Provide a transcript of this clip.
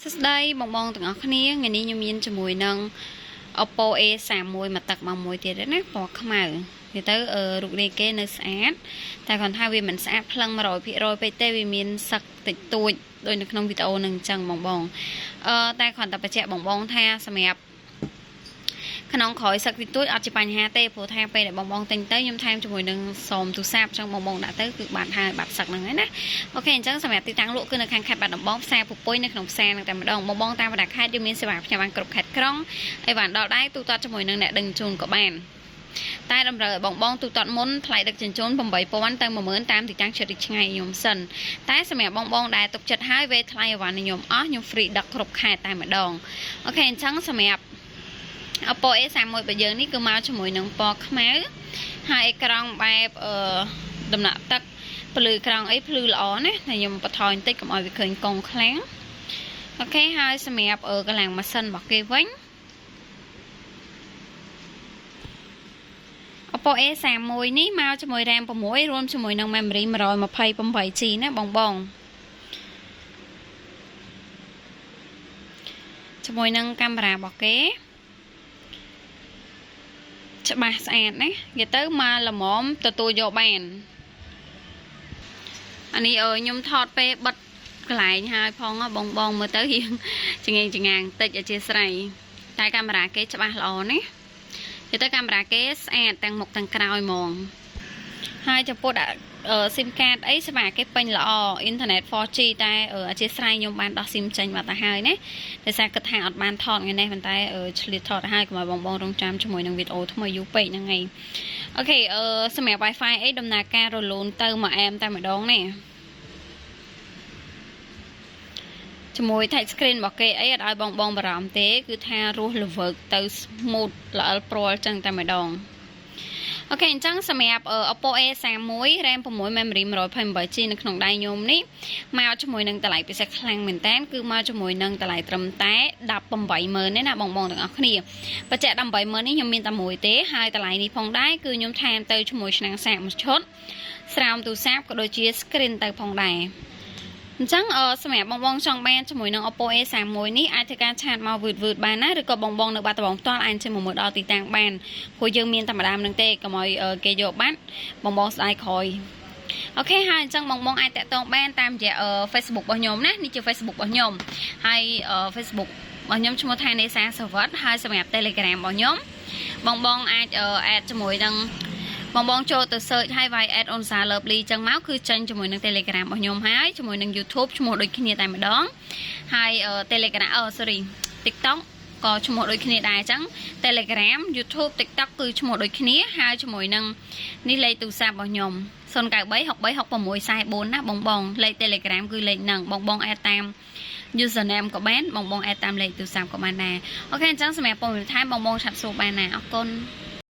សួស្តីបងបងទាំងអស់គ្នាថ្ងៃនេះខ្ញុំមានជាមួយនឹង Oppo A31 មួយទឹកមកមួយទៀតណាពណ៌ខ្មៅនិយាយទៅរូបរាងគេនៅស្អាតតែគ្រាន់ថាវាមិនស្អាតភ្លឹង100%ពេកទេវាមានសឹកតិចតួចដូចនៅក្នុងវីដេអូនឹងអញ្ចឹងបងបងតែគ្រាន់តែបញ្ជាក់បងបងថាសម្រាប់ក្នុងក្រោយសឹកតិចតួចអត់ជាបញ្ហាទេព្រោះថាពេលដែលបងបងទិញទៅខ្ញុំថែមជាមួយនឹងស្រោមទូរស័ព្ទអញ្ចឹងបងបងដាក់ទៅគឺបាត់ហើយបាត់សឹកហ្នឹងហើយណាOK អញ្ចឹងសម្រាប់ទីតាំងលក់គឺនៅខាងខេត្តបាត់ដំបងផ្សារពពុយនៅក្នុងផ្សារហ្នឹងតែម្ដងបងបងតាមបណ្ដាខេត្តយើងមានសេវាផ្ញើបានគ្រប់ខេត្តក្រុងហើយបានដល់ដែរទូទាត់ជាមួយនឹងអ្នកដឹកជញ្ជូនក៏បានតែតម្រូវឲ្យបងបងទូទាត់មុនថ្លៃដឹកជញ្ជូន8000ទៅ10000តាមទីតាំងជិតឬឆ្ងាយខ្ញុំសិនតែសម្រាប់បងបងដែលទុកចិត្តហើយវេថ្លៃអីវ៉ាន់ខ្ញុំអស់ខ្ញុំ free ដឹកគ្រប់ខេត្តតែម្ដង OK អញ្ចឹងសម្រាប់ Oppo A31 របស់យើងនេះគឺមកជាមួយនឹងពណ៌ខ្មៅហើយអេក្រង់បែបអឺដំណាក់ទឹកភ្លឺក្រង់អីភ្លឺល្អណាតែខ្ញុំបន្ថយបន្តិចកុំឲ្យវាឃើញកង់ខ្លាំង OK ហើយសម្រាប់កម្លាំងម៉ាស៊ីនរបស់គេវិញ Oppo A31 នេះមកជាមួយ RAM 6រួមជាមួយនឹង memory 128 G ណាបងបងជាមួយនឹងកាមេរ៉ារបស់គេច្បាស់ស្អាតណានិយាយទៅមកល្មមទទួលយកបានអានេះអើខ្ញុំថតពេលបិទកន្លែងហើយផងបងបងមើលទៅរៀងចងេងចងាងតិចអធិស្ឋានតែកាមេរ៉ាគេច្បាស់ល្អណានិយាយទៅកាមេរ៉ាគេស្អាតទាំងមុខទាំងក្រោយហ្មងហើយចំពោះដាក់ SIM card អីស្មាគេពេញល្អអ៊ីនធឺណិត 4G តែអធិស្ឋានខ្ញុំបានដោះ SIM ចេញបាត់ទៅហើយណាដោយសារគិតថាអត់បានថតថ្ងៃនេះប៉ុន្តែឆ្លៀតថតហើយកុំឲ្យបងបងរងចាំជាមួយនឹងវីដេអូថ្មីយូរពេកហ្នឹងឯង OK សម្រាប់ Wi-Fi អីដំណើរការរលូនទៅមួយអែមតែម្ដងនេះជាមួយ touch screen របស់គេអីអត់ឲ្យបងបងបារម្ភទេគឺថារស់ល្វើកទៅ smooth ល្អិលព្រាល់ចឹងតែម្ដង OK អញ្ចឹងសម្រាប់ Oppo A31 RAM 6 memory 128 G នៅក្នុងដៃខ្ញុំនេះមកជាមួយនឹងតម្លៃពិសេសខ្លាំងមែនតើគឺមកជាមួយនឹងតម្លៃត្រឹមតែ180,000ទេណាបងបងទាំងអស់គ្នាបច្ចេក180,000នេះខ្ញុំមានតែមួយទេហើយតម្លៃនេះផងដែរគឺខ្ញុំថែមទៅជាមួយឆ្នាំងសាកមួយឈុតស្រោមទូរស័ព្ទក៏ដូចជា screen ទៅផងដែរអញ្ចឹងសម្រាប់បងបងចង់បានជាមួយនឹង Oppo A31 នេះអាចធ្វើការ chat មកវឺតវឺតបានណាឬក៏បងបងនៅបាត់ដំបងផ្ទាល់អាចជិះមកមើលដល់ទីតាំងបានព្រោះយើងមានតែម្ដងនឹងទេកុំឲ្យគេយកបាត់បងបងស្ដាយក្រោយ OK ហើយអញ្ចឹងបងបងអាចតាក់ទងបានតាមរយៈ Facebook របស់ខ្ញុំណានេះជា Facebook របស់ខ្ញុំហើយ Facebook របស់ខ្ញុំឈ្មោះថានេសាសវត្តហើយសម្រាប់ Telegram របស់ខ្ញុំបងបងអាច add ជាមួយនឹងបងបងចូលទៅ search ហើយវាយ add onsa lovely ចឹងមកគឺចេញជាមួយនឹង Telegram របស់ខ្ញុំហើយជាមួយនឹង YouTube ឈ្មោះដូចគ្នាតែម្ដងហើយ Telegram អូ sorry TikTok ក៏ឈ្មោះដូចគ្នាដែរអញ្ចឹង Telegram YouTube TikTok គឺឈ្មោះដូចគ្នាហើយជាមួយនឹងនេះលេខទូរស័ព្ទរបស់ខ្ញុំ093 63 66 44ណាបងបងលេខ Telegram គឺលេខហ្នឹងបងបង add តាម username ក៏បានបងបង add តាមលេខទូរស័ព្ទក៏បានដែរ OK អញ្ចឹងសម្រាប់ព័ត៌មានបន្ថែមបងបង chat សួរបានណាអរគុណ។